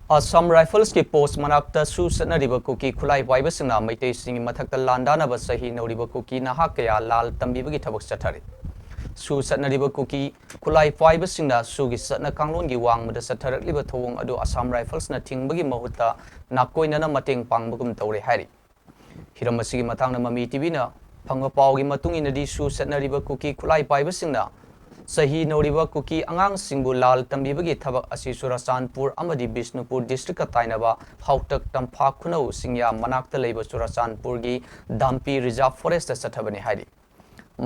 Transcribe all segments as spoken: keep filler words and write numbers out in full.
Assam Riflesꯀꯤ post ꯃꯅꯥꯛꯇ ꯁꯨ ꯆꯠꯅꯔꯤꯕ ꯀꯨꯀꯤ ꯈꯨꯠꯂꯥꯏ ꯄꯥꯏꯕꯁꯤꯡꯅ ꯃꯩꯇꯩꯁꯤꯡꯒꯤ ꯃꯊꯛꯇ ꯂꯥꯟꯗꯥꯅꯕ ꯆꯍꯤ ꯅꯧꯔꯤꯕ ꯀꯨꯀꯤ ꯅꯍꯥ ꯀꯌꯥ ꯂꯥꯜ ꯇꯝꯕꯤꯕꯒꯤ ꯊꯕꯛ ꯆꯠꯊꯔꯤ꯫ ꯁꯨ ꯆꯠꯅꯔꯤꯕ ꯀꯨꯀꯤ ꯈꯨꯠꯂꯥꯏ ꯄꯥꯏꯕꯁꯤꯡꯅ ꯁꯨꯒꯤ ꯆꯠꯅ ꯀꯥꯡꯂꯣꯟꯒꯤ ꯋꯥꯡꯃꯗ ꯆꯠꯊꯔꯛꯂꯤꯕ ꯊꯧꯑꯣꯡ ꯑꯗꯨ Assam Riflesꯅ ꯊꯤꯡꯕꯒꯤ ꯃꯍꯨꯠꯇ ꯅꯥꯀꯣꯏꯅꯅ ꯃꯇꯦꯡ ꯄꯥꯡꯕꯒꯨꯝ ꯇꯧꯔꯦ ꯍꯥꯏꯔꯤ꯫ ꯍꯤꯔꯝ ꯑꯁꯤꯒꯤ ꯃꯇꯥꯡꯗ ꯃꯃꯤ ꯇꯤꯚꯤꯅ ꯐꯪꯕ ꯄꯥꯎꯒꯤ ꯃꯇꯨꯡ ꯏꯟꯅꯗꯤ, ꯁꯨ ꯆꯠꯅꯔꯤꯕ ꯀꯨꯀꯤ ꯈꯨꯠꯂꯥꯏ ꯄꯥꯏꯕꯁꯤꯡꯅ ꯆꯍꯤ ꯅꯧꯔꯤꯕ ꯀꯨꯀꯤ ꯑꯉꯥꯡꯁꯤꯡꯕꯨ ꯂꯥꯜ ꯇꯝꯕꯤꯕꯒꯤ ꯊꯕꯛ ꯑꯁꯤ ꯆꯨꯔꯆꯥꯟꯄꯨꯔ ꯑꯃꯗꯤ ꯕꯤꯁꯅꯨꯄꯨꯔ districtꯀ ꯇꯥꯏꯅꯕ ꯍꯥꯎꯇꯛ ꯇꯝꯐꯥ ꯈꯨꯅꯧ ꯆꯤꯡꯌꯥ ꯃꯅꯥꯛꯇ ꯂꯩꯕ ꯆꯨꯔꯆꯥꯟꯄꯨꯔꯒꯤ ꯗꯥꯝꯄꯤ Reserve Forestꯇ ꯆꯠꯊꯕꯅꯤ ꯍꯥꯏꯔꯤ꯫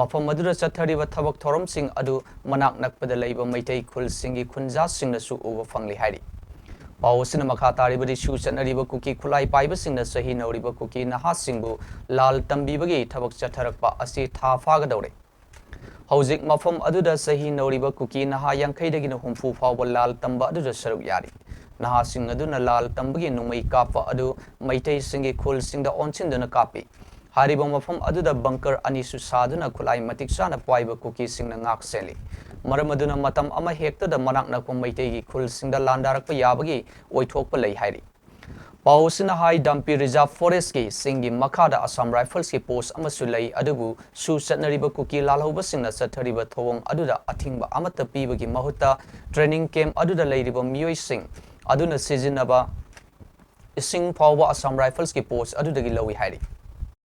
ꯃꯐꯝ ꯑꯗꯨꯗ ꯆꯠꯊꯔꯤꯕ ꯊꯕꯛ ꯊꯧꯔꯝꯁꯤꯡ ꯑꯗꯨ ꯃꯅꯥꯛ ꯅꯛꯄꯗ ꯂꯩꯕ ꯃꯩꯇꯩ ꯈꯨꯜꯁꯤꯡꯒꯤ ꯈꯨꯟꯖꯥꯁꯤꯡꯅꯁꯨ ꯎꯕ ꯐꯪꯂꯤ ꯍꯥꯏꯔꯤ꯫ ꯄꯥꯎ ꯑꯁꯤꯅ ꯃꯈꯥ ꯇꯥꯔꯤꯕꯗꯤ, ꯁꯨ ꯆꯠꯅꯔꯤꯕ ꯀꯨꯀꯤ ꯈꯨꯠꯂꯥꯏ ꯄꯥꯏꯕꯁꯤꯡꯅ ꯆꯍꯤ ꯅꯧꯔꯤꯕ ꯀꯨꯀꯤ ꯅꯍꯥꯁꯤꯡꯕꯨ ꯂꯥꯜ ꯇꯝꯕꯤꯕꯒꯤ ꯊꯕꯛ ꯆꯠꯊꯔꯛꯄ ꯑꯁꯤ ꯊꯥ ꯐꯥꯒꯗꯧꯔꯦ꯫ ꯍꯧꯖꯤꯛ ꯃꯐꯝ ꯑꯗꯨꯗ ꯆꯍꯤ ꯅꯧꯔꯤꯕ ꯀꯨꯀꯤ ꯅꯍꯥ ꯌꯥꯡꯈꯩꯗꯒꯤꯅ ꯍꯨꯝꯐꯨ ꯐꯥꯎꯕ ꯂꯥꯜ ꯇꯝꯕ ꯑꯗꯨꯗ ꯁꯔꯨꯛ ꯌꯥꯔꯤ꯫ ꯅꯍꯥꯁꯤꯡ ꯑꯗꯨꯅ ꯂꯥꯜ ꯇꯝꯕꯒꯤ ꯅꯣꯡꯃꯩ ꯀꯥꯞꯄ ꯑꯗꯨ ꯃꯩꯇꯩꯁꯤꯡꯒꯤ ꯈꯨꯜꯁꯤꯡꯗ ꯑꯣꯟꯁꯤꯟꯗꯨꯅ ꯀꯥꯞꯄꯤ꯫ ꯍꯥꯏꯔꯤꯕ ꯃꯐꯝ ꯑꯗꯨꯗ bunker ꯑꯅꯤꯁꯨ ꯁꯥꯗꯨꯅ ꯈꯨꯠꯂꯥꯏ ꯃꯇꯤꯛ ꯆꯥꯅ ꯄꯥꯏꯕ ꯀꯨꯀꯤꯁꯤꯡꯅ ꯉꯥꯛ ꯁꯦꯜꯂꯤ꯫ ꯃꯔꯝ ꯑꯗꯨꯅ ꯃꯇꯝ ꯑꯃ ꯍꯦꯛꯇꯗ ꯃꯅꯥꯛ ꯅꯛꯄ ꯃꯩꯇꯩꯒꯤ ꯈꯨꯜꯁꯤꯡꯗ ꯂꯥꯟꯗꯥꯔꯛꯄ ꯌꯥꯕꯒꯤ ꯑꯣꯏꯊꯣꯛꯄ ꯂꯩ ꯍꯥꯏꯔꯤ꯫ ꯄꯥꯎ ꯑꯁꯤꯅ ꯍꯥꯏ, ꯗꯥꯝꯄꯤ Reserve Forestꯀꯤ ꯆꯤꯡꯒꯤ ꯃꯈꯥꯗ Assam Riflesꯀꯤ post ꯑꯃꯁꯨ ꯂꯩ, ꯑꯗꯨꯕꯨ ꯁꯨ ꯆꯠꯅꯔꯤꯕ ꯀꯨꯀꯤ ꯂꯥꯜꯍꯧꯕꯁꯤꯡꯅ ꯆꯠꯊꯔꯤꯕ ꯊꯧꯑꯣꯡ ꯑꯗꯨꯗ ꯑꯊꯤꯡꯕ ꯑꯃꯠꯇ ꯄꯤꯕꯒꯤ ꯃꯍꯨꯠꯇ training camp ꯑꯗꯨꯗ ꯂꯩꯔꯤꯕ ꯃꯤꯑꯣꯏꯁꯤꯡ ꯑꯗꯨꯅ ꯁꯤꯖꯤꯟꯅꯕ ꯏꯁꯤꯡ ꯐꯥꯎꯕ Assam Riflesꯀꯤ post ꯑꯗꯨꯗꯒꯤ ꯂꯧꯏ ꯍꯥꯏꯔꯤ꯫